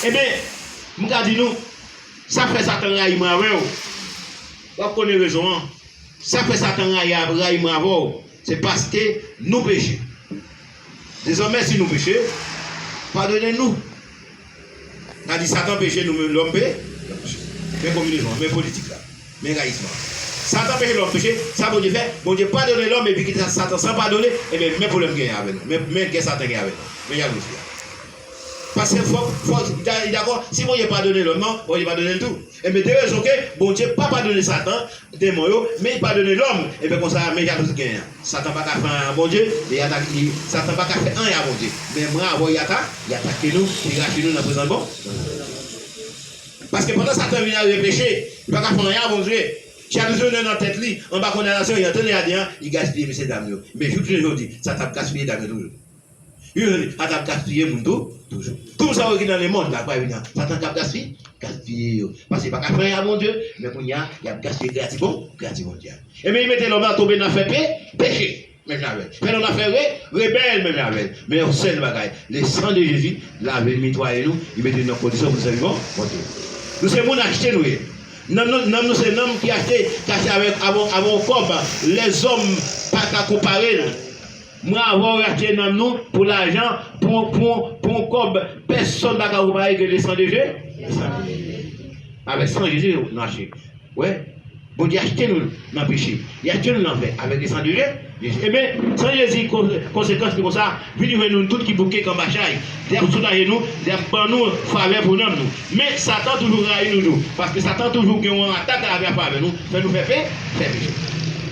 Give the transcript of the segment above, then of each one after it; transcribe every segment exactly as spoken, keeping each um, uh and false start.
Ebyen, m ka di nou, sa k fè Satan rayi mwen avè w, w ap konnen rezon an. Sa k fè Satan rayi, rayi mwen avè w, se paske nou peche. Dezòmè, si nou peche, padone nou. N a di Satan peche, nou menm lòm pe-, men konbinezon an, men politik la, men rayisman an. Satan peche, lòm peche, sa Bondye fè? Bondye padone lòm epi kite Satan san padone, ebyen, men pwoblèm genyen avè nou, men, men gè Satan gen avè nou, men jalouzi a. Paske fòk, fòk, li dakò, si Bondye padone lòm nan, Bondye padone l tou. Ebyen, de rezon ke Bondye pa padone Satan, demon yo, men li padone lòm, ebyen, konsa, men jalouzi genyen an. Satan pa ka fè anyen a Bondye, li atak-, li, Satan pa ka fè anyen a Bondye. Men mwen avè w, li ata-, li atake nou, li rache nou nan prezans bon. Paske pandan Satan vin arive peche, li pa ka fè anyen a Bondye. Jalouzi nan tèt li, anba kondanasyon, li antre nan jaden an, li gaspiye mesye dam yo. Men jouk jounen jodi, Satan ap gaspiye dam yo toujou. Wi, sa t ap gaspiye moun tou, toujou. Tout sa yo ki nan lemonn la, kwa vini an, Satan k ap gaspiye, gaspiye yo. Paske li pa ka fè anyen a Bondye, men kounye a, y ap gaspiye kreyati bon, kreyati Bondye a. Ebyen, li mete lòm nan tonbe nan fè pe-, peche, menm jan avè l. Fè lòm nan fè re-, rebèl, menm jan avè l. Men yon sèl bagay, le sang de Jésus, lave n, netwaye nou, li mete n nan kondisyon pou n sèvi bon Bondye. Nou se moun achte nou ye. Nanm nou, nanm nou se nanm ki achte, ki achte avèk, avè, avè yon kòb. Lèzòm pa ka konpare l. Mwen avè w rachte nanm nou pou lajan, pou, pou, pou yon kòb. Pèsonn pa ka konpare ke le sang de Je-, le sang de Jésus. Avèk san Jezi nou achte. Wè, Bondye achte nou nan peche. Li achte nou nan fè avèk le sang de Je-, Jezi. Ebyen, san Jezi, kon-, konsekans li konsa, vin jwenn nou tout ki bouke k anba chay. Li ap soulaje nou, li ap ban nou favè pou nanm nou. Men, Satan toujou rayi nou tou. Paske Satan toujou gen yon atak avè, avè nou. Fè nou fè pe-, fè peche.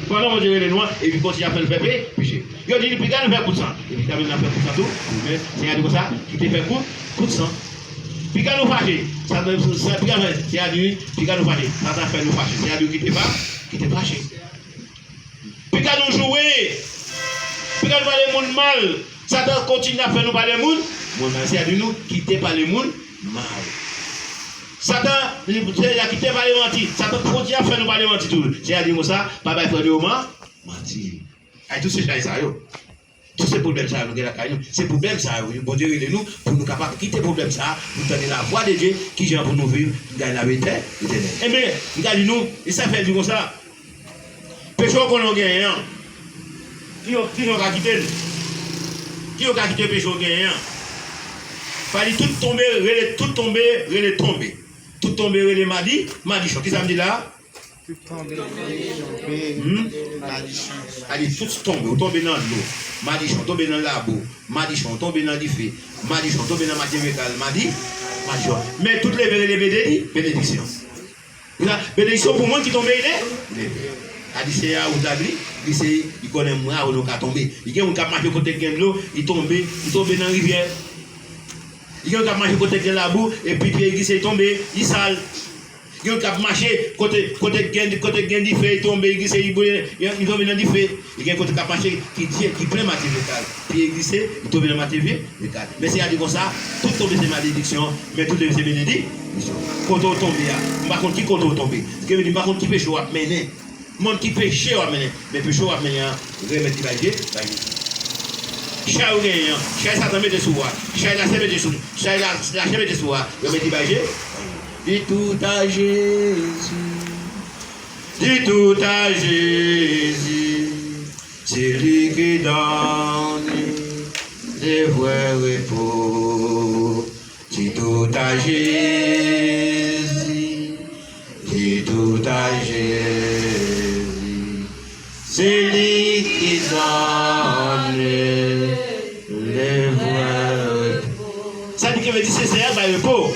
Pandan Bondye rele nou an, epi kontinye ap fè nou fè pe-, peche. Yo di li, "Piga nou fè kout san." Epi li ta menm nan fè kout san tou. Men Senyè a di konsa, "Kite fè kout, kout san." Piga nou fache. Sa, sa, piga fè, Senyè a di, "Piga nou fache." Satan fè nou fache. Senyè a di, "Kite fa-, kite fache." Piga nou joure. Piga nou pale moun mal. Satan kontinye ap fè nou pale moun, moun mal. Senyè a di nou, "Kite pale moun mal." Satan, li, Senyè a kite pale manti. Satan kontinye ap fè nou pale manti tou. Senyè a di konsa, "Pa bay frè nou yo man-, manti." Ay, tout se chay sa yo. Tout se pwoblèm sa yo nou gen lakay nou. Se pwoblèm sa yo, Bondye rele nou pou nou kapab kite pwoblèm sa a, pou n tande lavwa de Dye, kijan pou nou viv, pou n gade lavi etè-, etènèl. Ebyen, m ka di nou, e sa fè l di konsa, peche w konnen w genyen an, kijan, kijan w ka kite l? Kijan w ka kite peche w genyen an? Fali tout tonbe, rele tout tonbe, rele tonbe. Tout tonbe, rele madi-, madichon. Kisa m di la a? Tout tonbe, tonbe, madichon. Ali tout tonbe, ou tonbe nan dlo, madichon, tonbe nan labou, madichon, tonbe nan dife, madichon, tonbe nan matyè fekal, madi-, madichon. Men tout leve rele benedi-, benediksyon. Ou la, benediksyon pou moun ki tonbe, li leve. Ali Senyè a, ou ta gli-, glise, li konnen mwen avè nou ka tonbe. Li gen moun k ap mache kote gen dlo, li tonbe, li tonbe nan rivyè. Li gen moun k ap mache kote gen labou, epi pye li glise, li tonbe, li sal. Gen moun k ap mache kote, kote gen, kote gen dife, li tonbe, li glise, li boule, li, li tonbe nan dife. Li gen kote k ap mache ki dye, ki plen matyè fekal. Pye li glise, li tonbe nan matyè fekal. Men Senyè a di konsa, tout tonbe se malediksyon, men tout leve se benediksyon. Kote w tonbe a, m pa konn ki kote w tonbe. Sa vle di, m pa konn ki peche w ap mennen. Mòn ki peche w ap mennen, men peche w ap mennen an, remèt li bay Je-, bay Jezi. Chay ou genyen an, chay Satan mete sou ou a, chay lachè mete sou, chay la, lachè mete sou ou a, remèt li bay Je-, di tout à Jésus, di tout à Jésus, c'est lui qui donne le vrai repos. Dis tout à Jésus, dis tout à Jésus, c'est lui qui donne le vrai repos. Sa ki vle di se Senyè a k bay repo.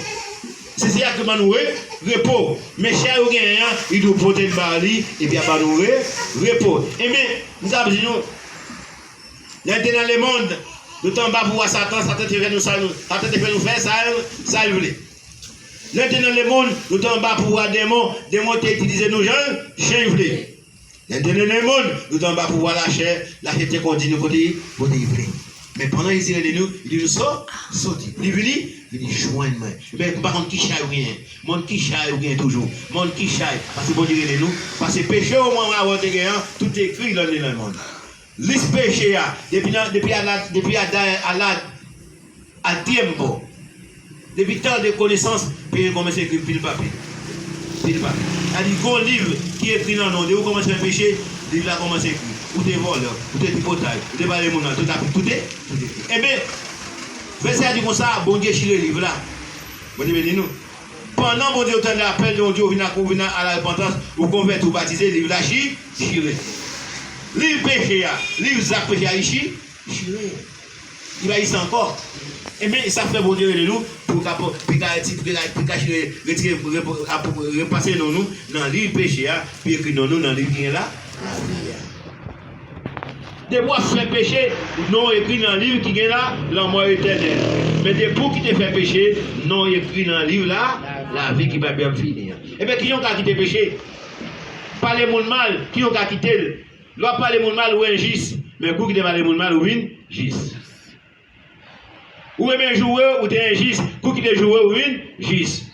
Se Senyè a ki ban nou re-, repo. Men chay ou genyen an, li dwe pote l ba li, epi ap ban nou re-, repo. Ebyen, m ka di nou, Lè n te nan lemonn, nou te anba pouvwa Satan, Satan te fè nou sa, nou, Satan te fè nou fè sa, sa l vle. Lè n te nan lemonn, nou te anba pouvwa demon, demon te itilize nou jan, jan l vle. Lè n te nan lemonn, nou te anba pouvwa lachè, lachè te kondi nou kote, kote l vle. Men pandan Jezi rele nou, li di nou so-, soti. Li vini, li di jwenn mwen. Men m pa konn ki chay ou genyen. Mwen ki chay ou genyen toujou. Mwen ki chay. Paske Bondye rele nou. Paske peche ou mwen, mwen avè w te genyen, tout ekri nan lemonn. Lis peche a, depi nan, depi a la, depi a da, a la, al tiempo. Depi tan de konesans, peyi kòmanse ekri pil pa pil. Pil pa pil. Sa di, gon liv ki ekri nan non w. Depi w kòmanse fè peche, liv la kòmanse ekri. Ou te vòlè, ou te tripotay, ou te pale moun mal, tout apre, tout te, tout ekri. Enben, vèsè a di konsa, Bondye chire liv la. Bondye beni nou. Pandan Bondye ou tande apèl de Bondye, ou vin ak, ou vin a larepantans, ou konvèti, ou batize, liv la chi, chire. Liv peche a, liv zak peche a, li chi, chire. Li pa egziste ankò. Enben, sa fè Bondye rele nou pou ka, pou ka, pou ka, pou ka retire, retire, repase non nou nan liv peche a, pou ekri non nou nan liv ki gen la, lavi a. Depi w ap fè peche, non w ekri nan liv ki gen la, lanmò etènèl. Men depi w kite fè peche, non w ekri nan liv la, lavi ki pa janm fini an. Enben, kijan w ka kite peche? Pale moun mal, kijan w ka kite l? Lè w ap pale moun mal, ou enjis. Men kou w kite pale moun mal, ou vin jis. Ou renmen joure, ou te enjis. Kou w kite joure, ou vin jis.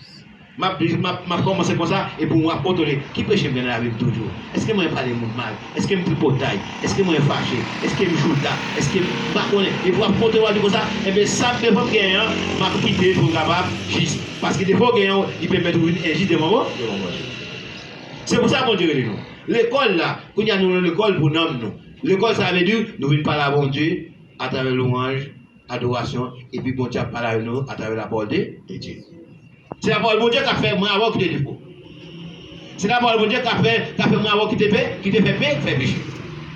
M ap, m ap, m ap kòmanse konsa, epi w ap kontwole. Ki peche m gen nan lavi m toujou? Èske mwen pale moun mal? Èske m tripotay? Èske mwen fache? Èske m jouda? Èske m pa konnen? Epi w ap kontwole, w ap di konsa, enben, sa m devan m genyen an, m ap kite l pou m kapab jis. Paske defo w genyen an, li pèmèt ou vin enjis devan Bondye. Se pou sa Bondye rele nou. Lekòl la, kounye a nou nan lekòl pou nanm nou. Lekòl sa vle di, nou vin pale a Bondye atravè lwanj, adorasyon, epi Bondye ap pale avèk nou atravè lapawòl de, de Dye. Se lapawòl Bondye k ap fè mwen avè w kite defo. Se lapawòl Bondye k ap fè, k ap fè mwen avè w kite pe, kite fè pe, fè peche.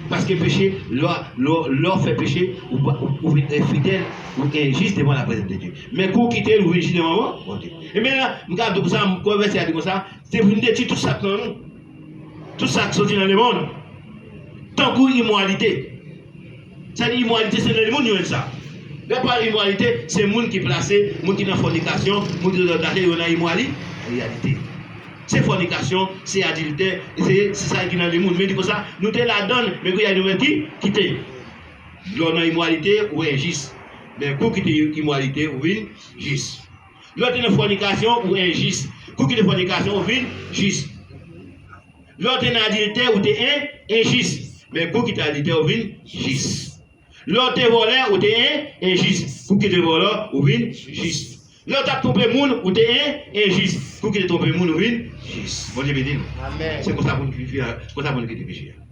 Paske peche, lè, lè, lè w fè peche, ou, ou, ou vin enfidèl, ou enjis devan laprezans de Dye. Men kou w kite l, ou vin jis devan Bondye. Ebyen, m ka di w konsa, m kwè vèsè a di konsa, se pou n detwi tout sa k nan nou. Tout sa k soti nan lemonn. Tankou imoralite. Sa di imoralite, se nan lemonn yo jwenn sa. Lè pale imoralite, se moun ki plase, moun ki nan fònikasyon, moun ki nan adiltè, yo nan imorali-, imoralite. Se fònikasyon, se adiltè, se, se sa ki nan lemonn. Men di konsa, nou te ladann, men kounye a nou menm ki kite. Lè w nan imoralite, ou enjis. Men kou w kite imoralite, ou vin jis. Lè w te nan fònikasyon, ou enjis. Kou w kite fònikasyon, ou vin jis. Lè w te nan adiltè, ou te en, enjis. Men kou w kite adiltè, ou vin jis. Lè w te vòlè, ou te en, enjis. Kou w kite vòlè, ou vin jis. Lè w t ap twonpe moun, ou te en, enjis. Kou w kite twonpe moun, ou vin jis. Bondye beni nou. Amèn. Se konsa pou nou viv, konsa pou nou kite peche a.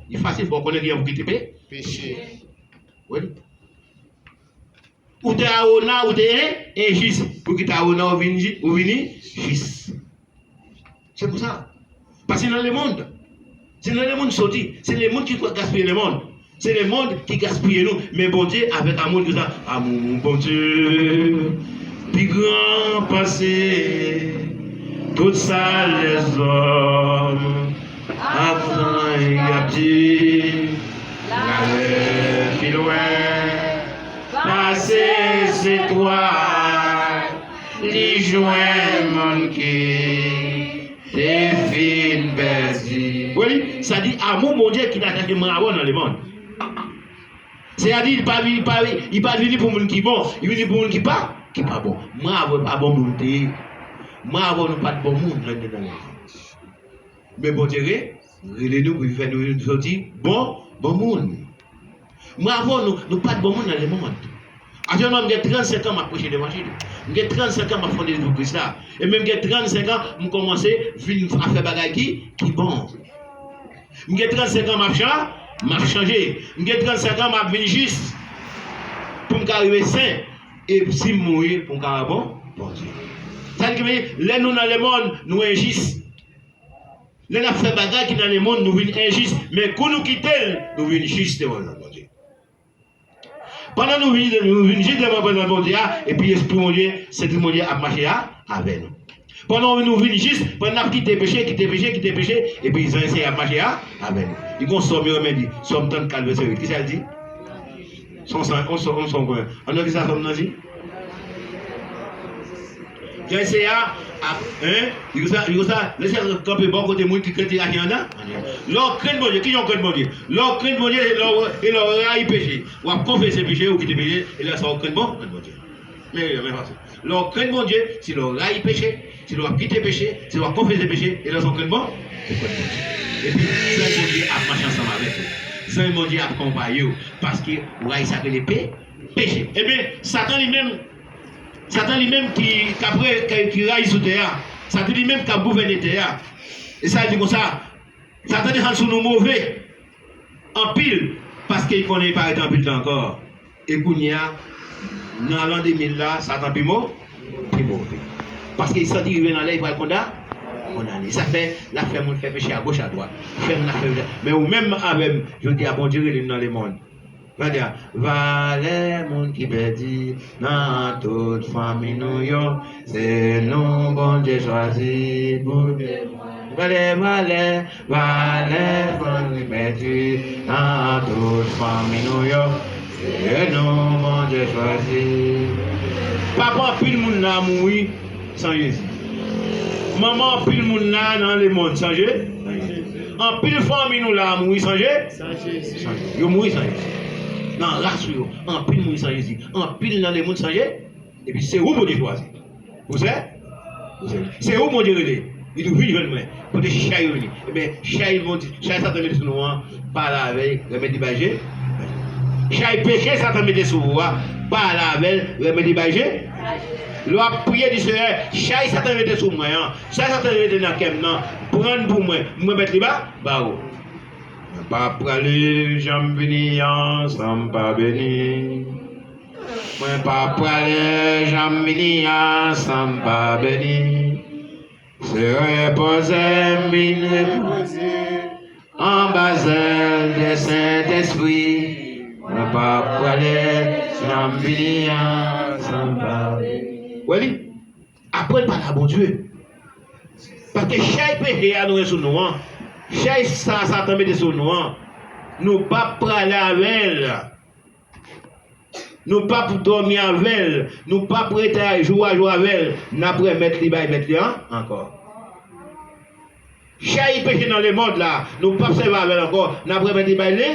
Li fasil pou w konnen kijan pou kite pe-, peche. Wi. Ou te awona, ou te en, enjis. Pou kite awona, ou vin ji-, ou vini jis. Se pou sa. Paske nan lemonn. Se nan lemonn soti. Se lemonn ki gaspiye lemonn. Se lemonn ki gaspiye nou. Men Bondye avèk amou l konsa. Amou Bondye pi gran pase tout sa lèzòm ap tann y ap di. L ale pi lwen pase zetwal, li jwenn moun ki te fin pèdi. Wi, sa di amou Bondye ki ta chache mwen avè w nan lemonn. Seyè a di, li pa vini, li pa, li pa vini pou moun ki bon, li vini pou moun ki pa, ki pa bon. Mwen avè w pa bon moun nou te ye. Mwen avè w nou pa t bon moun lè n te nan lemonn. Men Bondye re-, rele nou pou li fè nou vin soti bon, bon moun. Mwen avè w, nou, nou pa t bon moun nan lemonn. Aktyèlman, m gen trannsenk an m ap preche levanjil. M gen trannsenk an m ap fè Jezi Kris la. E menm gen trannsenk an, m kòmanse vin ap fè bagay ki, ki bon. M gen trannsenk an m ap cha-, m ap chanje. M gen trannsenk an m ap vin jis. Pou m ka rive sen. E si m mouri, pou m ka wè bon, Bondye. Sa vle di, lè nou nan lemonn, nou enjis. Lè n ap fè bagay ki nan lemonn, nou vin enjis. Men kou nou kite l, nou vin jis devan Bondye. Pandan nou vin, nou vin jis devan prezans Bondye a, epi Espri Bondye, Sentespri Bondye ap mache a, avè nou. Pandan nou vin jis, pandan n ap kite peche, kite peche, kite peche, epi zanj Senyè a ap mache a, avè nou. Li gon sòm yo renmen di, Sòm trannkat, vèsè uit. Kisa l di? Sòm san, on sòm, on sòm kwen. An nou, kisa sòm nan di? Jan Senyè a ap, en, li konsa, li konsa, lè Senyè a kanpe bò kote moun ki krenn li rache anndan. Lè w krenn Bondye, kijan w krenn Bondye? Lè w krenn Bondye, e lè w, e lè w rayi peche. W ap konfese peche, ou kite peche, e lè sa w krenn bon, krenn Bondye. Men, men fason. Lè w krenn Bondye, se lè w rayi peche, se lè w ap kite peche, se lè w ap konfese peche, e lè sa w krenn bon, ou krenn Bondye. Epi, zanj Bondye ap mache ansanm avèk ou. Zanj Bondye ap konpaye w, paske w rayi sa k rele pe-, peche. Ebyen, Satan li menm, Satan li menm ki, k ap re-, ki, ki rayi sou tè a. Satan li menm k ap gouvène tè a. E sa l di konsa, Satan desann sou nou move anpil, paske li konnen li pa rete anpil tan ankò. E kounye a, nan lan de mil la, Satan pi mo-, pi move. Paske li santi rive nan lè li pral konda-, kondane. Sa fè, l ap fè moun fè peche agoch adwat. Fè moun ap fè peche. Men ou menm avè m, jodi a, Bondye rele n nan lemonn. Gade a, valè moun ki pèdi nan tout fanmi nou yo, se nou Bondye chwazi pou temwen. Valè, valè, valè moun ki pèdi nan tout fanmi nou yo, se nou Bondye chwazi. Papa anpil moun la mouri san Jezi. Manman anpil moun la nan lemonn san Je-, anpil fanmi nou la mouri san Je-, San Jezi. Yo mouri san Jezi. Nan ras ou yo, anpil mouri san Jezi. Anpil nan lemonn san Je-, epi se ou Bondye chwazi. Ou sè? Ou sè. Se ou Bondye rele. Li di, vin jwenn mwen. Pote chay yo vini. Ebyen, chay Bondye, chay Satan mete sou nou an, pale avè l, remèt li bay Je-, chay peche Satan mete sou ou a, pale avè l, remèt li bay Je-, lè w ap priye, di, Senyè, chay Satan mete sou mwen an, chay Satan mete nan kè m nan, pran l pou mwen, m remèt li ba, ba ou. Mwen pa prale jan m vini an san m pa beni. Mwen pa prale jan m vini an san m pa beni. Se repoze m vin repoze anba zèl de Sentespri. Mwen pa prale jan m vini an san m pa beni. Wè li? Aprann pale a Bondye. Paske chay peche a nou gen sou nou an, chay sa Satan mete sou nou an, nou p ap prale avè l. Nou p ap dòmi avè l. Nou p ap rete jou a jou avè l. N ap remèt li bay mèt li an ankò. Chay peche nan lemonn la, nou p ap sèvi avè l ankò. N ap remèt li bay le,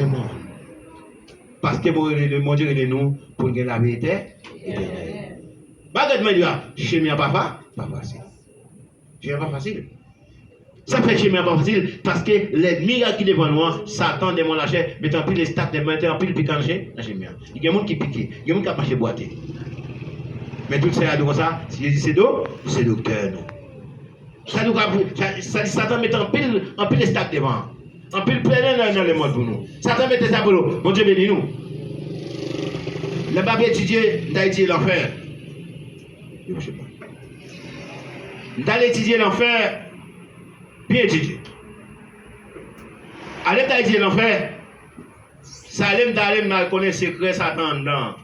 lemonn. Paske Bondye rele, Bondye rele nou pou n gen lavi etè-, etènèl. Bagay mwen di a, chemen an pa fa-, pa fasil. Chemen an pa fasil. Sa fè chemen an pa fasil, paske lènmi a ki devan nou an, Satan, demon lachè, mete anpil estak, mete anpil pik nan che-, nan chemen an. Gen moun ki pike, gen moun k ap mache bwate. Men tout sa yo di konsa, Jezi se do-, se doktè nou. Sa nou ka, sa, sa, Satan mete anpil, anpil estak devan. Anpil pèlen nan, nan lemonn pou nou. Satan mete sa pou nou. Bondye beni nou. Lè m ap etidye, m ta etidye lanfè. M t al etidye lanfè, byen etidye. Ale m t al etidye lanfè, sa ale m t ale, m al konnen sekrè Satan anndan an.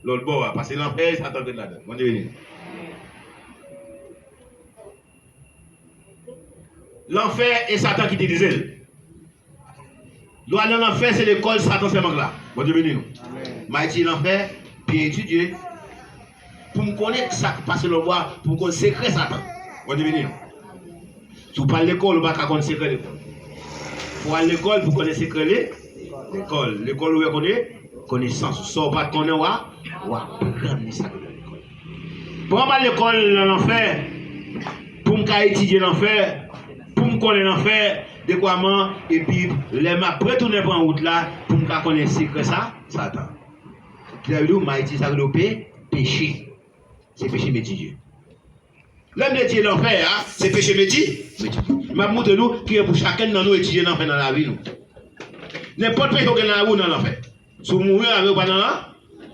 Lòt bò a, paske lanfè, Satan ret ladan l. Bondye beni nou. Lanfè e Satan ki dirize l. Lè w al nan lanfè, se lekòl Satan sèlman k la. Bondye beni nou. Amèn. M al etidye lanfè, byen etidye. Pou m konnen sa k pase lòt bò a, pou m konn sekrè Satan. Bondye beni nou. Si w pa al lekòl, ou pa ka konn sekrè lekòl. Fò w al lekòl pou konnen sekrè le-, lekòl. Lekòl ouvè konnen, konesans. Sa w pa t konnen, w a, w aprann li sa k nan lekòl. Pran m al lekòl nan lanfè, pou m ka etidye lanfè, pou m konnen lanfè, dekwaman, epi lè m ap retounen pran wout la, pou m ka konnen sekrè sa, Satan. Ki sa vle di, m a etidye sa k rele pe-, peche. Se peche m etidye. Lè m etidye lanfè a, se peche m eti-, m etidye. M ap montre nou ki gen pou chakèn nan nou etidye lanfè nan lavi nou. Nenpòt peche w gen nan lavi w nan lanfè. Si w mouri avè l, ou pa nan la-,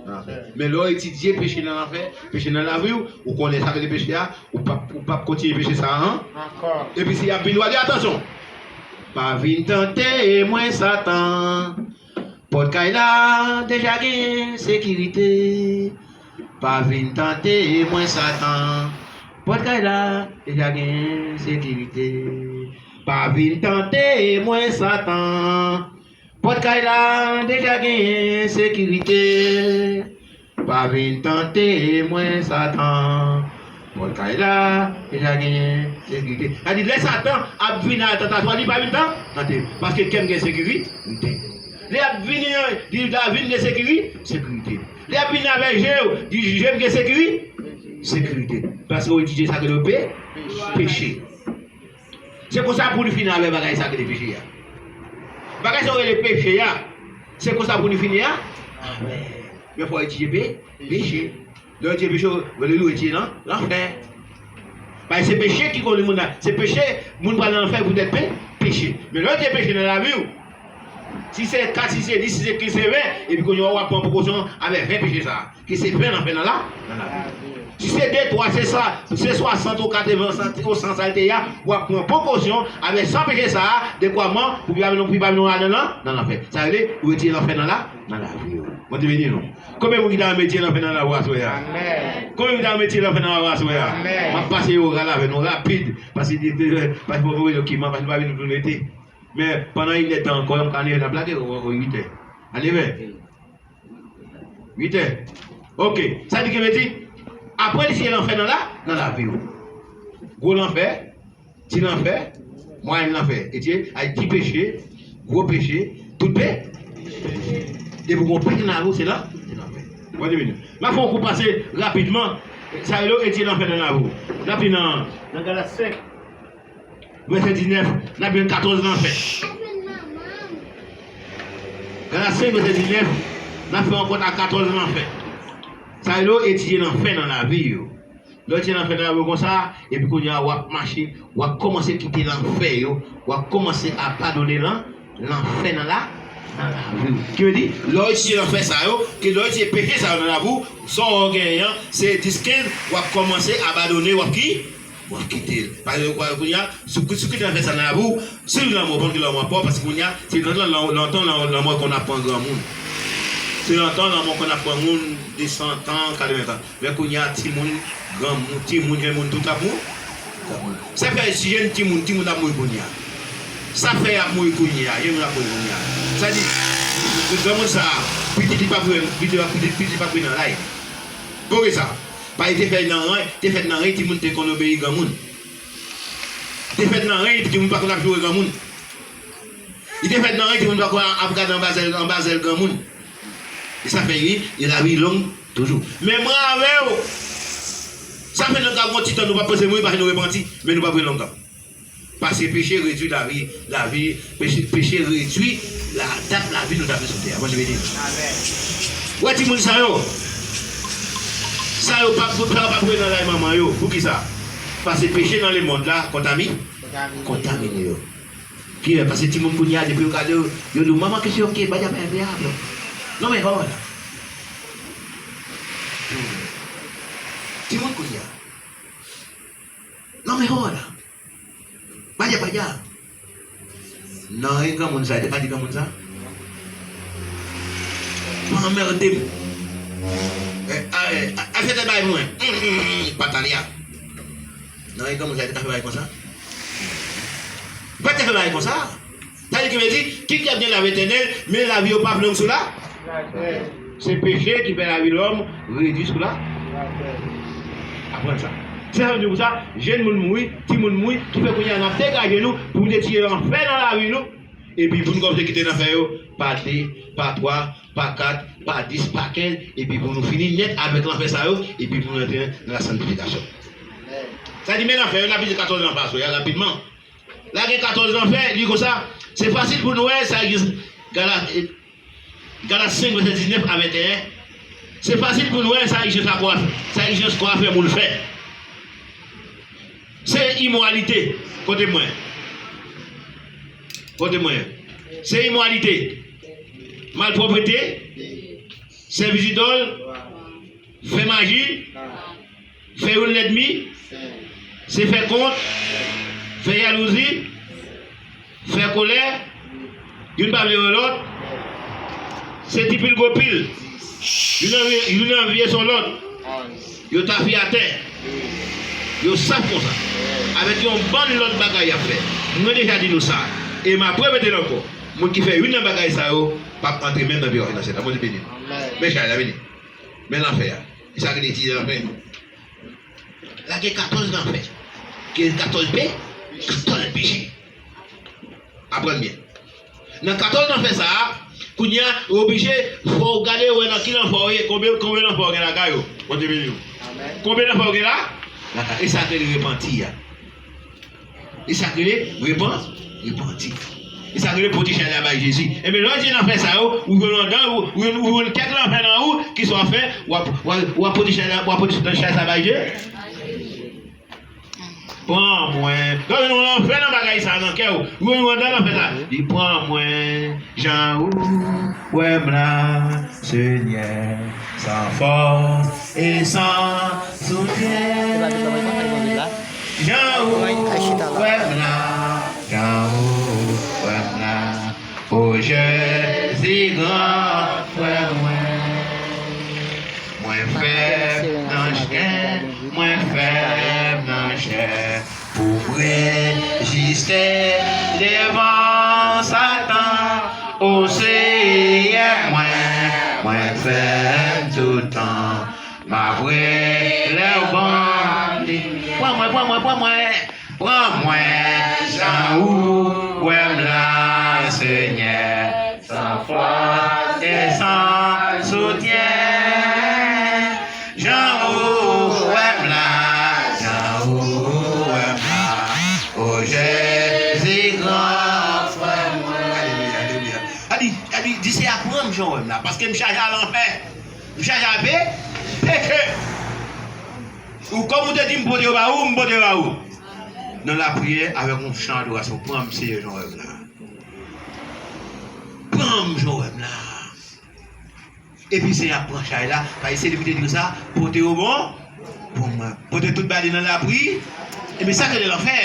nan lanfè. Men lè w etidye peche nan lanfè, peche nan lavi w, ou konnen sa k rele peche a, ou p ap, ou p ap kontinye peche sa a an-, ankò. Epi si y ap vin, w a di, atansyon! Pa vin tante mwen, Satan. Pòt kay la deja genyen sekirite. Pa vin tante mwen, Satan. Pòt kay la deja genyen sekirite. Pa vin tante mwen, Satan. Pòt kay la deja genyen sekirite. Pa vin tante mwen, Satan. Pòt kay la deja genyen sekirite. Sa di, lè Satan ap vin ak tantasyon, li pa vin tan-, tante. Paske kè m gen sekirite. Lè ap vini, li la vin gen sekiri-, sekirite. Lè ap vini avèk je w, di je m gen sekiri-, sekirite. Paske w etidye sa k rele pe-, peche. Se konsa pou nou fini avèk bagay sa k rele peche a. Bagay sa w rele peche a, se konsa pou nou fini a. Amèn. Men fò w etidye pe-, peche. Lè w etidye peche, w rele ou etidye nan lanfè. Paske se peche ki kondui moun la. Se peche, moun pral nan lanfè poutèt pe, peche. Men lè w etidye peche nan lavi w, si se kat, si se dis, si se kenz, se ven, epi kounye a w ap pran prekosyon avèk ven peche sa a. Ki se ven lanfè nan la, nan lavi w. Si se de, twa, se sa, se swasant ou katreven, san, ou san sa l te ye a, w ap pran prekosyon avèk san peche sa a, dekwaman, pou pi pa vin, pou pi pa vin ladan nan, nan lanfè. Sa rele, ou etidye lanfè nan la, nan lavi w. Bondye beni nou. Konbyen moun ki ta renmen etidye lanfè nan lavi w aswè a? Amèn. Konbyen moun ki ta renmen etidye lanfè nan lavi w aswè a? Amèn. M ap pase yo ral avè nou rapid, paske li te, paske fò mwen dokiman, paske nou pa vin pou nou rete. Men, pandan inèdtan ankò, m ka leve n ap lage, o, o, uit è. Ann leve. Uit è. Oke. Sa di ki vle di, apre li se lanfè nan la, nan lavi w. Gwo lanfè, ti lanfè, mwayèn lanfè. Etidye, ay ti peche, gwo peche, tout pe. Depi w gon peche nan lavi w, se lan, se lanfè. Bondye beni. M ap fè yon kou pase rapidman. Sa rele etidye lanfè nan lavi w. N ap li nan, nan Galat senk. Vèsè diznèf, n ap jwenn katòz lanfè. Galat senk, vèsè diznèf, n ap fè yon kont ak katòz lanfè. Sa yo etidye lanfè nan lavi yo. Lè w etidye lanfè nan lavi yo konsa, epi kounye a w ap mache, w ap kòmanse kite lanfè yo, w ap kòmanse abandone lan, lanfè nan la, nan lavi w. Ki vle di, lè w etidye lanfè sa yo, ke lè w etidye peche sa yo nan lavi w, sa w genyen an, se dis kenz, w ap kòmanse abandone, w ap ki? W ap kite l. Paske w kwè kounye a, si w, si w kite lanfè sa nan lavi w, si lanmò, w konn ki lanmò pa w, paske kounye a, se lontan, lontan lanmò konn ap pran granmoun. Se lontan lanmò konn ap pran moun de san tan, katreven tan. Men kounye a, timoun, granmoun, timoun, jèn moun, tout ap mou-, ap mouri. Sa fè jèn timoun, timoun ap mouri kounye a. Sa fè y ap mouri kounye a, jèn moun ap mouri kounye a. Sa di, granmoun sa a, pitit li p ap rive, pitit, pitit, pitit li p ap rive nan laj li. Poukisa? Paske te fèt nan ren, te fèt nan ren, timoun te konn obeyi granmoun. Te fèt nan ren, timoun pa konn ap joure granmoun. Li te fèt nan ren, timoun pa konn ap gade anba zèl, anba zèl granmoun. E sa fè li, e lavi long toujou. Men mwen avè w, sa fè nou ka gon ti tan nou pa panse mouri, paske nou repanti, men nou pa pou lontan. Paske peche redui lavi, lavi, peche, peche redui la, dat lavi nou t ap viv sou tè a. Bondye beni nou. Amèn. Ou wè timoun sa yo? Sa yo p ap, sa yo p ap rete nan laj manman yo. Poukisa? Paske peche nan lemonn la kontami-, kontamine yo. Pi lè, paske timoun kounye a, depi yo gade yo, yo di w, "Manman, kese yo ke, baya, baya, baya." Non, men, kòman la? Timoun kounye a. Non, men, kòman la? Baya, baya. Nan ren granmoun sa, li te ka di granmoun sa? Pa anmède m. Eh, a, eh, a, a, fè tèt bay mwen. Hum, hum, hum, pa talè a. Nan ren granmoun sa, li te ka fè bagay konsa? Li pa t ka fè bagay konsa. Sa vle di, ki, ki ap gen lavi etènèl, men lavi yo p ap long sou la. Se peche ki fè lavi lòm redui sou la. Aprann sa. Se sa vle di pou sa, jèn moun mouri, timoun mouri, ki fè kounye a n ap degaje nou pou nou etidye lanfè nan lavi nou, epi pou nou kòmanse kite lanfè yo pa de, pa twa, pa kat, pa dis, pa kenz, epi pou nou fini nèt avèk lanfè sa yo, epi pou nou rantre nan la sanktifikasyon. Sa di, men lanfè yo, n ap li katòz lanfè aswè a rapidman. La gen katòz lanfè, li konsa. Se fasil pou nou wè sa egziste. Galat, Galat senk, vèsè diznèf a venteyen. Se fasil pou nou wè sa egzijans lakò a fè, sa egzijans kò a fè moun fè. Se imoralite. Kote mwen? Kote mwen? Se imoralite. Malpwòpte. Sèvis idòl. Fè maji. Fè youn lènmi. Se fè kont. Fè jalouzi. Fè kolè. Youn pa vle wè lòt. Se ti pil gwo pil. Youn anvi, youn anvye son lòt. Yo tafyatè. Yo saf konsa. Avèk yon bann lòt bagay y ap fè. Mwen deja di nou sa. E m ap repete l ankò. Moun ki fè youn nan bagay sa yo, p ap antre menm nan biwo finansye la. Bondye beni nou. Men chay la, vini. Men lanfè a. E sa ki rele etidye lanfè. La gen katòz lanfè. Gen katòz pe, katòz peche. Aprann byen. Nan katòz lanfè sa a, kounye a, ou oblije, fò w gade, wè nan ki lanfè w ye, konbyen, konbyen lanfè w gen lakay ou. Bondye beni w. Amèn. Konbyen lanfè w gen la? Lakay. E sa ki rele repanti a. E sa ki rele repan-, repanti. E sa k rele pote chay la bay Jezi. Ebyen, lè w di nan fè sa yo, ou jwenn anndan, ou, ou, ou jwenn kèk lanfè nan ou, ki sa w ap fè, w ap, w ap, w ap pote chay la, w ap pote chay sa bay Jezi. Pran mwen. Gade yon lanfè nan bagay sa nan kè w. Ou jwenn anndan lanfè sa. Li pran mwen, jan ou wè m la, Senyè, san fòs e san soutyen. Jan ou wè m la, jan ou wè m la. O Jezi, gran frè mwen. Mwen fèb nan chen, mwen fèb nan chè. Pou m reziste devan Satan. O Seyè mwen, mwen fèb toutan. M ap rele w ban m. Pran mwen, pran mwen, pran mwen. Pran mwen jan ou wè m la, Senyè. San fòs e san soutyen. Jan ou wè m la, jan ou wè m la. O Jezi, gran frè mwen. Alelouya, alelouya. Gade, gade, di Seyè a, pran m jan ou wè m la, paske m chaje al anfè. M chaje al pe-, peche. Ou kòm ou te di m pote yo ba ou, m pote yo ba ou. Nan lapriyè, avèk yon chan adorasyon, pran m, Seyè, jan ou wè m la. Pran m, jan ou wè m la. Epi Seyè a pran chay la, paske se li ki te di yo sa, pote yo bon pou mwen. Pote tout bagay nan lapri, epi sa k rele lanfè.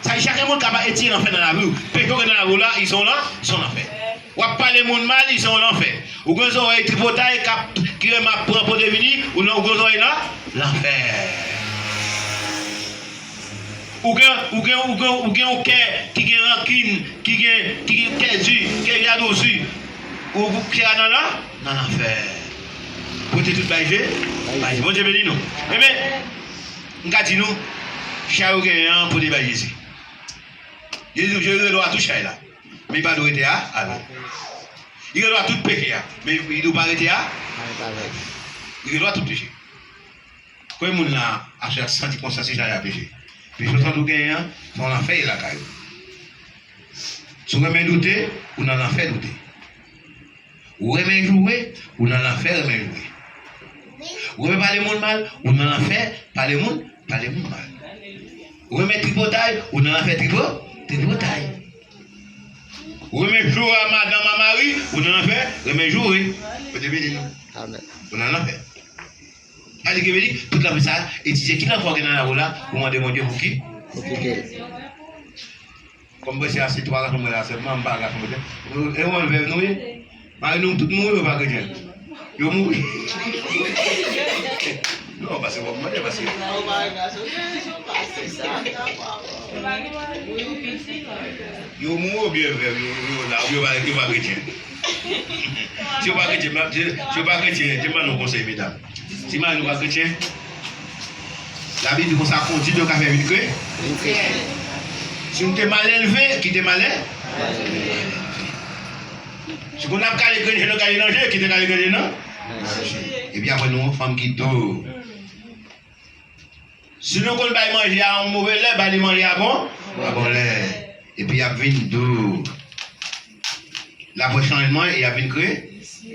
Sa, chak moun ka etire lanfè nan lavi w. Peche w gen nan lavi w la, li se yon lan-, se yon lanfè. W ap pale moun mal, li se yon lanfè. Ou gen zòrèy tripotay k ap, ki renmen ap pran pote vini, ou nan, ou gen zòrèy lan-, lanfè. Ou gen, ou gen, ou gen, ou gen yon kè ki gen rankin, ki gen, ki gen kè di, kè jalouzi. Ou, ou kè a nan lan-, nan lanfè. Pote tout bay Je-, bay Je-, Bondye beni nou. Ebyen, m ka di nou, chay ou genyen an, pote bay Jezi. Jezi, Jezi gen dwa tout chay la. Men li pa dwe rete a, avè w. Li gen dwa tout peche a. Men li dwe pa rete a, li gen dwa tout peche. Konbyen moun la, aswè a, santi konsa se chay a peche? Peche w santi w genyen an, se yon lanfè ye lakay ou. Si w renmen doute, ou nan lanfè doute. Ou renmen joure, ou nan lanfè renmen joure. Ou renmen pale moun mal, ou nan lanfè pale moun, pale moun mal. Ou renmen tripotay, ou nan lanfè tripo-, tripotay. Ou renmen joure a madanm, a mari, ou nan lanfè renmen joure. Bondye beni nou. Amèn. Ou nan lanfè. Sa di ke vle di, tout lanfè sa, etidye ki lanfè w gen nan lavi w la, ou mande Bondye pou ki? Pou kite l. Kòm mwen se ase twa gason mwen la sèlman, m pa gason mwen. E ou menm vèv nou ye? Mari nou tout mouri, yo pa kretyen? Yo mouri. Non, paske w ap mande, paske. Yo mouri oubyen vèv, yo, yo la, oubyen yo pa, yo pa kretyen. Si yo pa kretyen, si yo pa kretyen, te ban nou konsèy, medam. Si mari nou pa kretyen, Labib di konsa, kondwit yo ka fè vin kre-, vin kretyen. Si nou te mal elve, kite malè. Si konn ap kale grenn je nan, kale nan je, kite kale grenn je nan. Epi apre nou, fanm ki dou. Si nou konn bay manje a yon move lè, ba li manje a bon, a bon lè. Epi y ap vin dou. L ap wè chanjman e y ap vin kre-,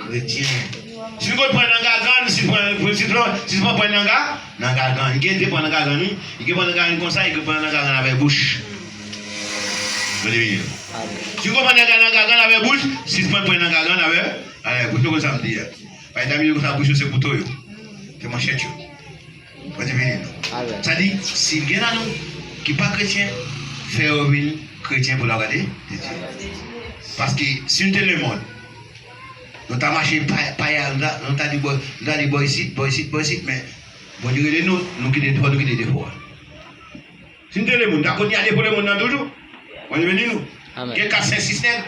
kretyen. Si l konn pran nan gagann, si l pran, si l pran, si l pran pran nan ga-, nan gagann. Li gen te pran nan gagann, wi. Li gen pran nan gagann konsa, li gen pran nan gagann avèk bouch. Bondye beni nou. Si l konn pran nan ga-, nan gagann avèk bouch, si l pran pran nan gagann avèk, avèk bouch. Nou konn sa m di a. Pa eta mil konsa, bouch yo se kouto yo. Se manchèt yo. Bondye beni nou. Amèn. Sa di, si gen nan nou ki pa kretyen, fè yo vin kretyen pou n ap gade de Dye. Paske si nou te lemonn, nou ta mache pa, pa, nou ta, nou ta di bò, nou ta di bò isit, bò isit, bò isit, men Bondye rele nou, nou kite defo, nou kite defo a. Si nou te lemonn, ta kontinye a defo lemonn nan toujou. Bondye beni nou. Amèn. Gen kat, senk, sis nèg.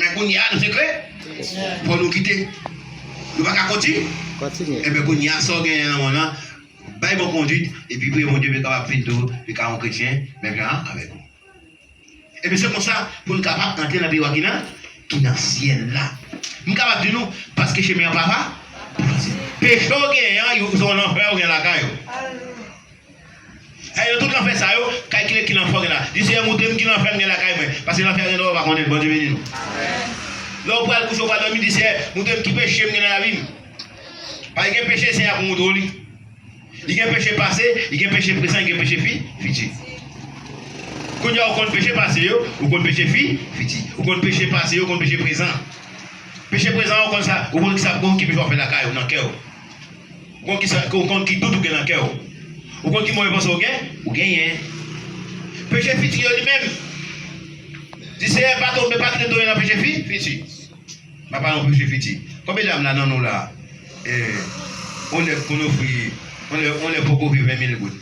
Men kounye a, nou se kre-, fò nou kite. Nou pa ka konti-, kontinye. Enben, kounye a, sa w genyen nan mond lan, bay bon kondwit, epi priye Bondye, pou l kapab vin tou, pou l ka yon kretyen, menm jan avèk ou. Epi se konsa, pou n kapab antre nan peyi w a ki nan, ki nan syèl la. M kapab di nou, paske chemen an pa fa-, pa fasil. Peche w genyen an, yo, se yon lanfè ou gen lakay ou. Nan tout lanfè sa yo, kalkile ki lanfè w gen la. Di, Seyè, montre m ki lanfè m gen lakay mwen. Paske lanfè a gen dwa ou pa konnen l. Bondye beni nou. Lè w pral kouche, w pral dòmi, di, Seyè, montre m ki peche m gen nan lavi m. Paske gen peche Seyè a pou montre w li. Li gen peche pase, li gen peche prezan, li gen peche fi, fiti. Kounye a ou konn peche pase yo, ou konn peche fi, fiti. Ou konn peche pase yo, ou konn peche prezan. Peche prezan ou konn sa, ou konn ki sa, ou konn ki peche w ap fè lakay ou, nan kè w. Ou konn ki sa, ou konn ki dout ou gen nan kè w. Ou konn ki move panse ou gen, ou genyen. Peche fiti yo li menm. Di Seyè, pa tonbe, pa kite m tonbe nan peche fi, fiti. M ap pale yon peche fiti. Konbyen dam la nan nou la? Eh, yon nèg konn ofri, yon nèg, yon nèg poko ofri ven mil goud.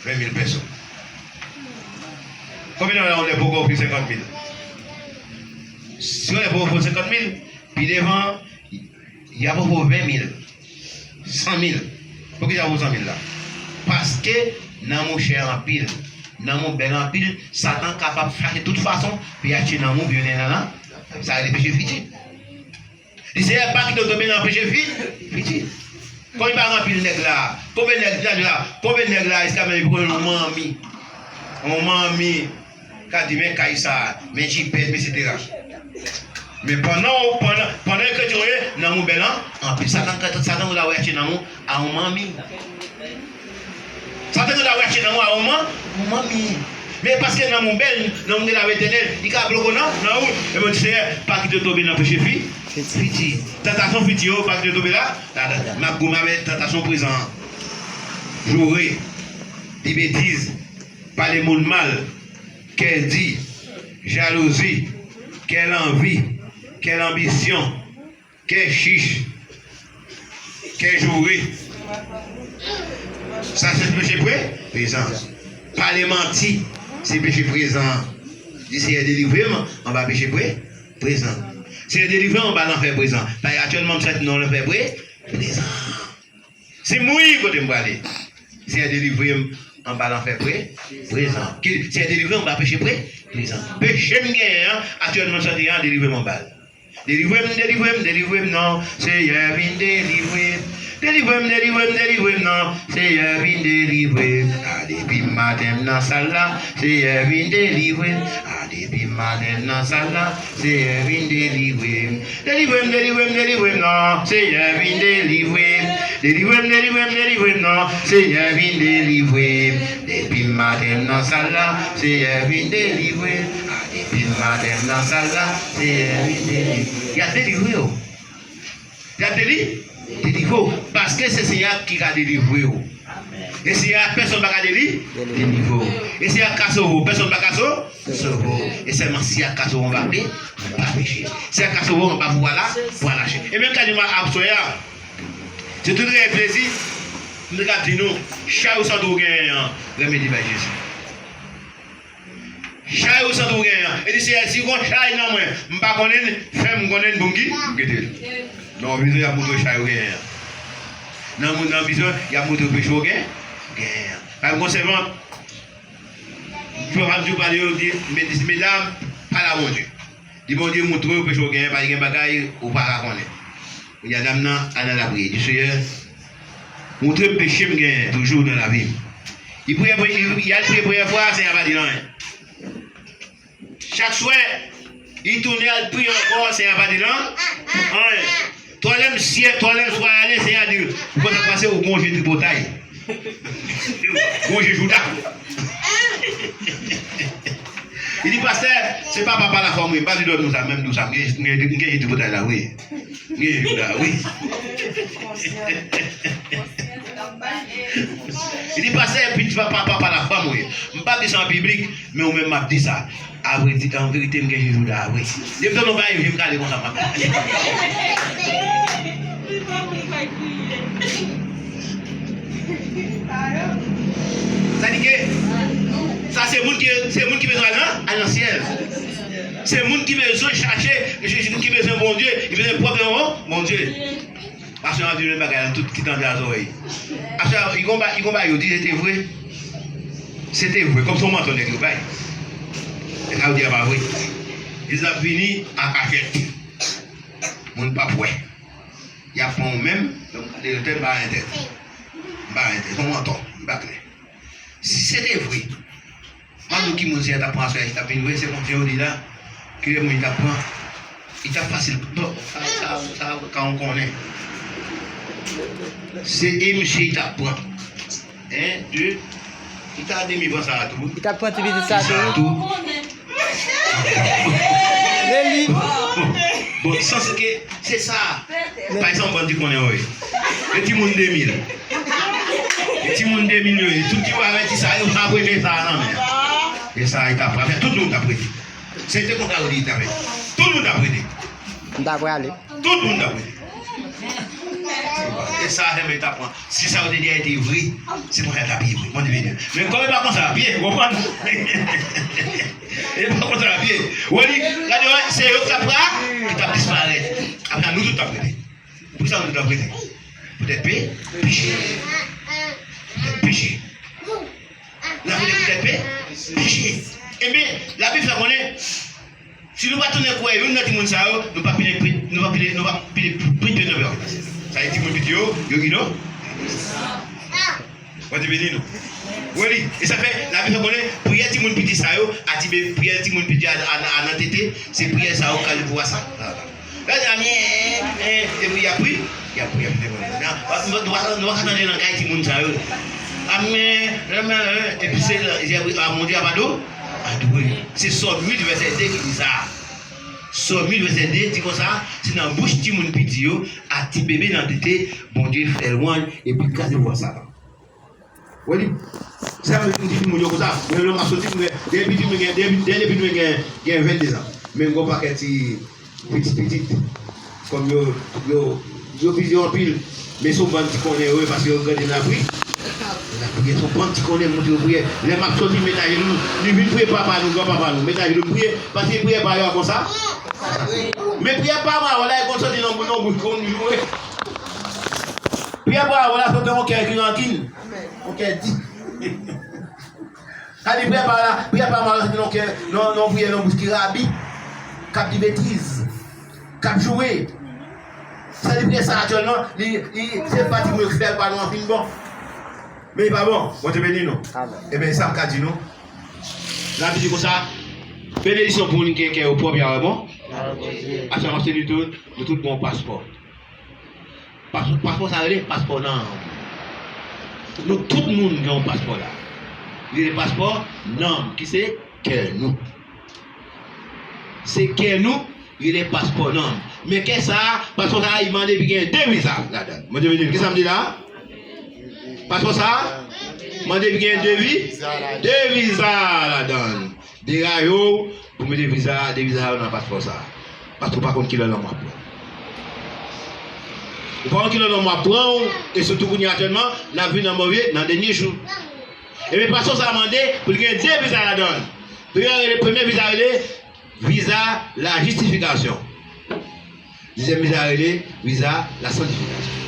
Ven mil pèso. Konbyen dam la yon nèg poko ofri senkant mil? Si yon nèg poko ofri senkant mil, pi devan, y ap ofri w ven mil. San mil. Poukisa w san mil la? Paske nanm ou chè anpil. Nanm ou bèl anpil. Satan kapab chache tout fason pou y atire nanm ou, vyole nanm nan. Sa rele peche fiti. Li Seyè pa kite w tonbe nan peche fi, fiti. Konbyen pa gen anpil nèg la? Konbyen nèg la? Konbyen nèg la? Jiska menm pou yon manmi. Yon manmi. Ka di, men kay sa, men jipèt, etsetera. Men pandan w, pandan, pandan kretyen w ye, nanm ou bèl an, anpil. Satan, Satan konn ta voye achte nanm ou a yon manmi. Satan konn ta voye achte nanm ou a yon man, yon manmi. Men paske nanm ou bèl, nanm ou gen lavi etènèl, li ka bloke w nan, nan wout. Men Bondye Seyè, pa kite w tonbe nan peche fi, fiti. Tantasyon fiti yo, pa kite w tonbe la, ladan. M ap goumen avèk tantasyon prezan an. Joure, di betiz, pale moun mal, kè di, jalouzi, kè lanvi, kè lanbisyon, kè chich, kè joure. Sa se peche pre, prezan. Pale manti, se peche prezan. Di Seyè delivre m anba peche pre, prezan. Seyè delivre m anba lanfè prezan. Paske aktyèlman m santi nan lanfè pre, prezan. Si m mouri, kote m prale? Seyè delivre m anba lanfè pre, prezan. Ki, Seyè delivre m anba peche pre, prezan. Peche m genyen an, aktyèlman m santi an, delivre m anba l. Delivre m, delivre m, delivre m non, Seyè vin delivre m. Delivre m, delivre m, delivre m non, Seyè vin delivre m. A depi maten m nan sal la, Seyè vin delivre m. A depi maten m nan sal la, Seyè vin delivre m. Delivre m, delivre m, delivre m non, Seyè vin delivre m. Delivre m, delivre m, delivre m non, Seyè vin delivre m. Depi maten m nan sal la, Seyè vin delivre m. A depi maten m nan sal la, Seyè vin delivre m. Y ap delivre w. Y ap deli, delivre w. Paske se Seyè a ki ka delivre w. E Seyè a pèsonn pa ka deli, delivre w. E Seyè a ka sove w, pèsonn pa ka so, sove w. E sèlman Seyè a ka sove w anba pe, anba peche. Seyè a ka sove w anba pouvwa la, pouvwa lachè. E menm ka di mwen aswè a, se tout rèv plezi, m te ka di nou, chay ou santi w genyen an, remèt li bay Jezi. Chay ou santi w genyen an. E di, Seyè, si gon chay nan mwen, m pa konnen l, fè m konnen l pou m ki, m kite l. Nan yon vizyon, y ap montre w chay ou genyen an. Nan moun nan vizyon, y ap montre w peche w gen, genyen an. Pa gen yon sèvant, m pa di w pale yo, di, men, di, medam, pale a Bondye. Di Bondye montre w peche w genyen, pa gen bagay ou pa ka konnen. Kounye a dam nan al nan lapriyè. Di, Seyè, montre m peche m genyen toujou nan lavi m. Li priye, li, li al priye premyè fwa, Seyè a pa di l anyen. Chak swè, li tounen al priye ankò, Seyè a pa di l anyen. Twazyèm syè, twazyèm swa ale, Seyè a di l, ou konn sa k pase, ou gon je tripotay. Gon je jouda. Li di, pastè, se pa papa lafwa mwen, m pa vle dòmi konsa, menm di w sa, m gen, m gen, m gen je tripotay la, wi. M gen je jouda, wi. Li di, pastè, epi papa, papa lafwa mwen. M pa di sa an piblik, men ou menm m ap di sa. Avredi, an verite, m gen je jouda, wi. Depi m tande yon bagay, je m kale konsa, m ap. Sa di ke, sa se moun ki, se moun ki bezwen al nan, al nan syèl. Se moun ki bezwen chache, ki bezwen Bondye, ki bezwen pwòp nan Bondye. Pastè ap di menm bagay la, tout ki tande a zòrèy. Pastè, li gon ba, li gon ba yo di, se te vre. Se te vre, kòm se yon mantò nèg yo bay. E sa yo di a pa vre. Jezi ap vini an kachèt. Moun p ap wè. Y ap pran w menm, donk, gade lòt tèt, m pa gen tèt. M pa gen tèt, se yon mantò, li pa klè. Si se te vre, m ap di w ki moun se a t ap pran aswè a, ki t ap vin vre, se Bondye yo li la, ki lè moun li t ap pran, li t ap fasil. Bon, sa, sa, sa, ka w konnen. Se e misye li t ap pran. En, de, li t ap demi pran sa a tou. Li t ap pran ti pitit sa a tou. Sa a tou. Men li. Bon, sans ke se sa. Pa egzanp, bandi konnen yo ye. E timoun de mil. E timoun de mil yo ye. Tout ki pa avèti sa, yo pa premye sa a nan men. E sa, li t ap fè. Tout moun t ap rete. Se te konsa yo di li t ap fè. Tout moun t ap rete. M ta prale. Tout moun t ap rete. E sa, Hermè t ap pran. Si sa yo te di a te vre, se konsa l t ap ye vre. Bondye beni. Men kòm e pa konsa l ap ye, ou konprann? E pa konsa l ap ye. Ou wè li, gade, wè, se yo k t ap pra, ki t ap disparèt. Apre, nou tout t ap rete. Poukisa nou tout t ap rete? Poutèt pe-, peche. Poutèt peche. N ap rete poutèt pe-, peche. Ebyen, Labib fè konnen, si nou pa tounen kwè youn nan timoun sa yo, nou pa pile pri, nou pa pile, nou pa pile pri de nan pèpè. Sa vle di timoun piti yo, yo ino. Bondye beni nou. Wi, e sa fè, Labib fè konnen, priyè timoun piti sa yo, a ti be-, priyè timoun piti a, a, a nan tete, se priyè sa yo k al pou sa. Gade, amyen, en, en, epi y ap pri, y ap pri, y ap pri. Nou, nou, nou pa ka tande langay timoun sa yo. Amyen, amyen, en, epi se, se, a, Bondye ap ado-, adore. Se Sòm uit, vèsè de ki di sa. Sòm uit, vèsè de di konsa, se nan bouch timoun piti yo, a ti bebe nan tete, Bondye fè lwanj, epi kraze pouvwa Satan. Wè li, sa vle di timoun yo konsa, mwen lè m ap soti, mwen, dènye pitit mwen gen, dènye, dènye pitit mwen gen, gen venndezan. Men m gen yon pakèt ti pitit pitit. Kòm yo, yo, yo vizyon anpil. Men se yon bann ti konnen yo ye paske yo grandi nan lapri. Nan lapri, se yon bann ti konnen, moun yo priye. Lè m ap soti, m met ajenou, li vin priye papa nou, granpapa nou, met ajenou, m priye, paske priyè pa yo a konsa. Men priyè pa mawon la, e konn soti nan, nan bouch, konn joure. Priyè pa mawon la, soti nan yon kè ki rankin. Yon kè di. Sa di priyè pa la, priyè pa mal, se nan kè, nan, nan priyè nan bouch ki rabi, k ap di betiz, k ap joure. Sa di priyè sa aktyèlman, li, li, se pa ti moun yo ki fè l, pa nou an fin bon. Men li pa bon. Bondye beni nou. Amen. Ebyen, sa m ka di nou. Labib di konsa, benediksyon pou moun ki gen kè yo pwòp, y a bon. Amen. Atè, m ap di nou tou, nou tout gen yon paspò. Paspò, paspò sa rele paspò nanm. Nou tout moun gen yon paspò la. Li rele paspò nanm, ki se kè nou. Se kè nou, li rele paspò nanm. Men kè sa, paspò sa, li mande pou gen de viza ladan l. Mande pou gen, kisa m di la? Paspò sa, mande pou gen de vi-, de viza ladan l. Deraye w pou mete viza, de viza yo nan paspò sa. Paske w pa konn kilè lanmò ap pran w. Ou pa konn kilè lanmò ap pran w, e sitou kounye a aktyèlman, n ap viv nan move, nan dènye jou. Ebyen, paspò sa mande pou l gen de viza ladan l. Premye rele, premye viza rele viza lajistifikasyon. Dezyèm viza rele viza lasantifikasyon.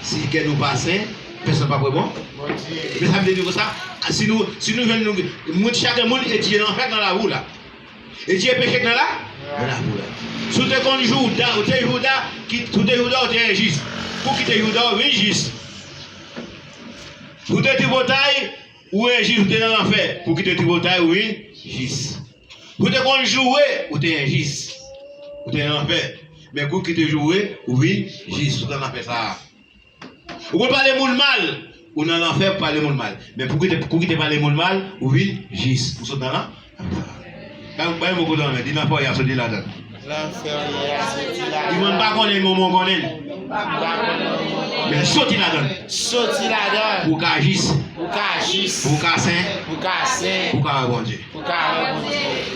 Si kè nou pa sen, pèsonn p ap wè bon. Bondye. Men sa vle di konsa, si nou, si nou jwenn nou, moun, chak moun etidye lanfè nan lavi w la. Etidye peche nan la, nan lavi w la. Si w te konn Jouda, ou te Jouda, ki, si w te Jouda, ou te enjis. Pou kite Jouda, ou vin jis. Si w te tripotay, ou enjis, ou te nan lanfè. Pou kite tripotay, ou vin jis. Ou te konn joure, ou te enjis. Ou te nan lanfè. Men kou ki te joure, ou vin jis, ou te nan lanfè sa a. Ou konn pale moun mal, ou nan lanfè pou pale moun mal. Men pou ki te, kou ki te pale moun mal, ou vin jis. Ou sot nan lanfè sa a. Bay, bay yon mo kote w men, di lanfè w ye a, soti ladan l. Lanfè w ye a, soti ladan l. Di mwen m pa konnen, men w konnen l. M pa konnen, men w konnen l. Men soti ladan l. Soti ladan l. Pou w ka jis. Pou w ka jis. Pou w ka sen. Pou w ka sen. Pou w ka wè Bondye. Pou w ka wè Bondye.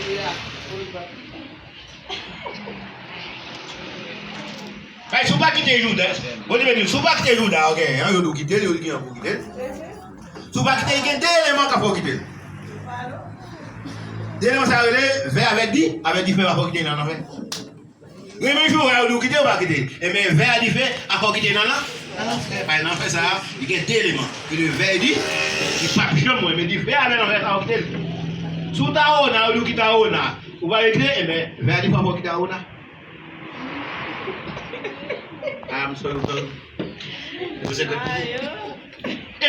Ay, si w pa kite Jouda, Bondye beni w, si w pa kite Jouda, ok, an, yo di w kite l, yo di ki an pou kite l. Si w pa kite l, gen de eleman k ap fè w kite l. De eleman sa yo rele vè avèk di, avèk dife pa fè w kite l nan lanfè. Renmen joure a, yo di w kite, ou pa kite. Ebyen, vè a dife a fè w kite nan lan-, nan lanfè. Paske lanfè sa a, li gen de eleman. Ki le vè di, li p ap janm wè, men dife a nan lanfè sa a, ou kite l. Si w ta Wona, yo di w kite a Wona. Ou pa vle kite, ebyen, vè a dife a fè w kite a Wona. I'm sorry, I'm sorry. Pou senkant pou tou. E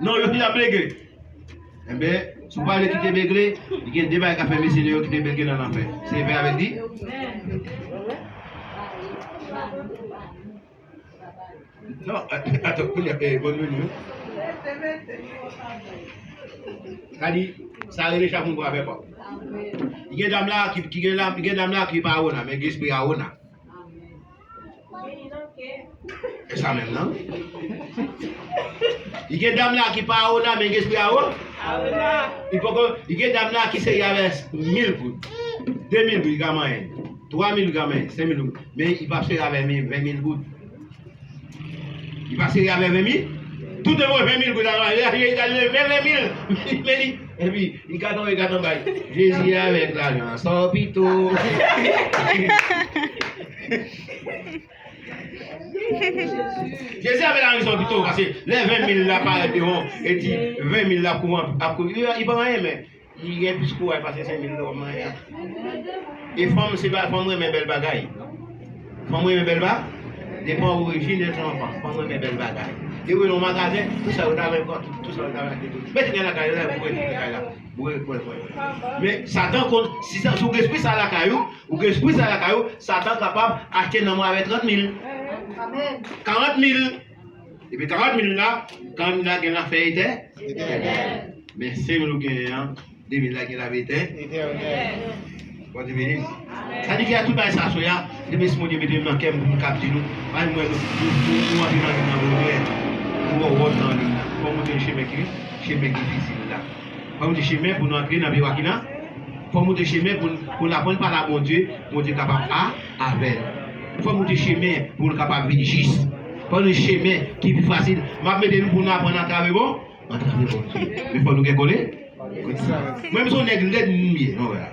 Non, yo fin ap bege. Enben, si w pa vle kite bege, li gen de bagay k ap fè mesye yo kite bege nan lanfè. Se vè avèk di. Non, atann, kounye a, eh, bonn vini, wi. Sa di, sa rele chak moun pou afè pa w. Gen dam la ki, ki gen la, gen dam la ki pa Awona, men gen espri Awona. E sa menm nan. Li gen dam la ki pa Awona, men gen espri Awona. Li poko, li gen dam la ki serye avè mil goud. De mil goud, li ka manyen. Twa mil, li ka manyen. Senk mil goud. Men li p ap serye avè men ven mil goud. Li pa serye avè ven mil. Tout le moun ven mil goud la, li ale, li ale, ven, ven mil. Men li, epi, li gade anwo, li gade anba. Jezi avèk lajan, sa w pito. Jezi avèk lajan, sa w pito, paske lè ven mil la parèt devan, e di ven mil la ap kouri, ap kouri, li pa anyen, men. Li gen plis kouraj pase senk mil lè w ap manyen an. E fanm, se pa, fanm renmen bèl bagay. Fanm renmen bèl bagay. Depan orijin de zanfan, fanm renmen bèl bagay. E w nan magazen, tout sa yo ta renmen pran, tout, tout sa yo ta renmen achte, tout. Mete nan lakay la, boure tout lakay la. Boure, boure, boure. Men Satan konn, si sa, si w gen espri sa lakay ou, ou gen espri sa lakay ou, Satan kapab achte nanm ou avèk trant mil. Karant mil. Epi karant mil la, karant mil la gen lafe etè-, etènèl. Men senk mil ou genyen an, de mil la gen lafe etè-, etènèl. Bondye beni nou. Sa di ke tout bagay sa sou ya, depi si Bondye mete m nan kè m pou m kab di nou, pa m wè nou, nou, nou, nou antre nan liy nan, nou wè, nou wè wòl nan liy nan. Fò w montre l chemen ki, chemen ki difisil la. Fò w montre chemen pou nou antre nan pye wa ki nan. Fò w montre chemen pou, pou n aprann pale a Bondye, Bondye kapab a, avè l. Fò w montre chemen pou nou kapab vin jis. Fò nou chemen ki pi fasil. M ap mete nou pou nou aprann atravè bon, atravè Bondye. Men fò nou gen kole. Mwen, m se yon nèg lèd m ye, non, wè.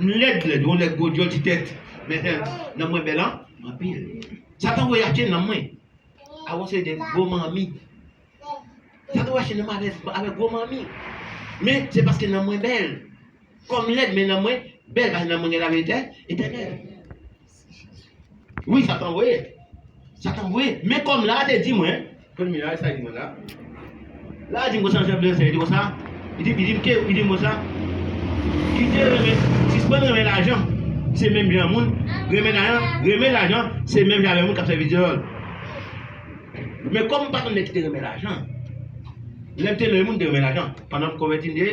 M lèd, lèd, yon nèg gwo dyòl ti tèt. Men, eh, nanm mwen bèl, an, anpil. Satan voye achte nanm mwen. A yon seri de gwo manmi. Satan voye achte nanm avèk, avèk gwo manmi. Men, se paske nanm mwen bèl. Kòm lèd, men nanm mwen bèl, paske nanm mwen gen lavi etè-, etènèl. Wi, Satan voye. Satan voye. Men kòm la te di mwen, Premye a, sa li di mwen la? La di m konsa, Jan Blanchard, li di konsa, li di, li di m ke, li di m konsa, kite renmen, sispann renmen lajan, se menm jan moun, renmen lajan, renmen lajan, se menm jan avèk moun k ap sèvi dyòl. Men kòm m pa t yon nèg ki te renmen lajan, lè m te renmen moun, m te renmen lajan, pandan m konvèti, m di,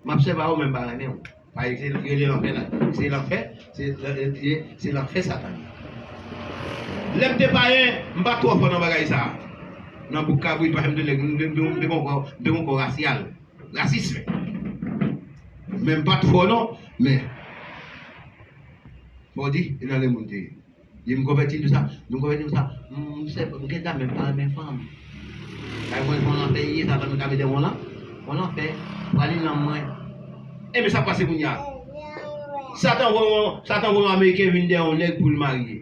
m ap sèvi a ou, men m pa renmen w. Paske se, yo rele lanfè la. Se lanfè, se, se, se lanfè Satan ye. Lè m te payen, m pa t twò fò nan bagay sa. Nan bouk kabrit, paske m te nèg, m te, m te, m te gon kò, m te gon kò rasyal. Rasis, men. Men m pa t fò non, men. Fò di, e nan lemonn te ye. Di m konvèti m sa, di m konvèti m sa, m, m se, m gen dam, men m pa renmen fanm. Kay mwen, yon lanfè ye, sa fanm ka mete yon lan, yon lanfè, pwale nan mwen. Ebyen, sa pase kounye a. Satan voye yon, Satan voye yon Ameriken vin dèyè yon nèg pou l marye.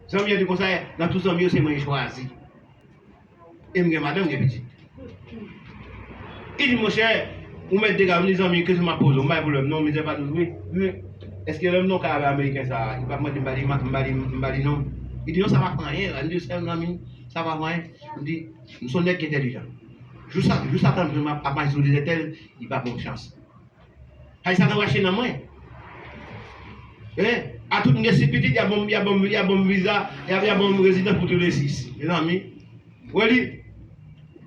Zanmi an di konsa, nan tout zanmi yo, se mwen yo chwazi. E m gen madanm, gen pitit. Li di, monchè, ou mèt dega, m di, zanmi, kesyon m ap poze w, m bay pwoblèm non, mizè pa nou, wi, wi. Èske lè m nan kay avè Ameriken sa, li p ap mande m ba li, m ba li, m ba li non? Li di, non, sa pa fè anyen. M di, sèl zanmi, sa pa fè anyen. M di, m se yon nèg ki entèlijan. Jou sa, jou Satan m ap, ap mache sou dezètèl, li pa ban m chans. Ay, Satan rache nan mwen. Hein? A tout m gen sis pitit, y a ban m, y a ban m, y a ban m viza, y a, y a ban m rezidans pou tou le sis. Mezanmi. Wè li.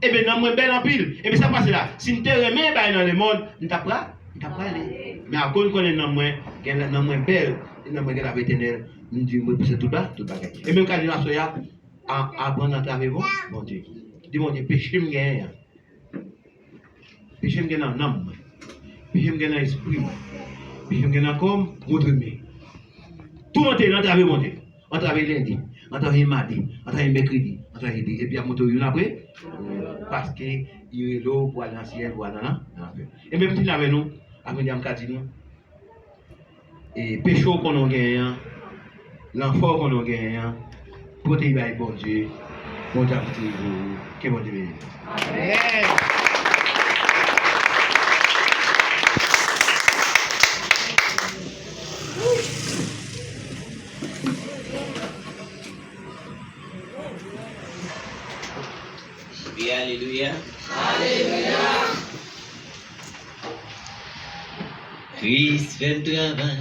Ebyen, nanm mwen bèl anpil. Ebyen, sa k pase la? Si m te renmen bay nan lemonn, m t ap pra-, m t ap prale. Men akoz m konnen nanm mwen, gen, nanm mwen bèl, e nanm mwen gen lavi etènèl, m di, m repouse tout ba-, tout bagay. Ebyen, m ka di nou aswè a, a, aprann atravè bon, Bondye. Di Bondye, peche m genyen an. Peche m gen nan nanm mwen. Peche m gen nan espri mwen. Peche m gen nan kò m, montre m li. Tou montre l antrave Bondye. Antrave lendi, antrave madi, antrave mèkredi, antrave jedi. Epi y ap montre w youn apre. Paske li rele w pou al nan syèl, pou al nan, nan lanfè. E menm si l avè nou, apre a m ka di nou, e peche w konnen w genyen an, lanfè w konnen w genyen an, pote l bay Bondye, Bondye ap pitiye pou ou. Ke Bondye beni nou. Amèn. Wi, alelouya. Alelouya. Kris fè m travay.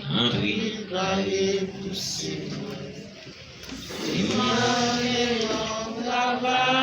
Anpil pale pou se mwen. Se mwen ki fè yon travay.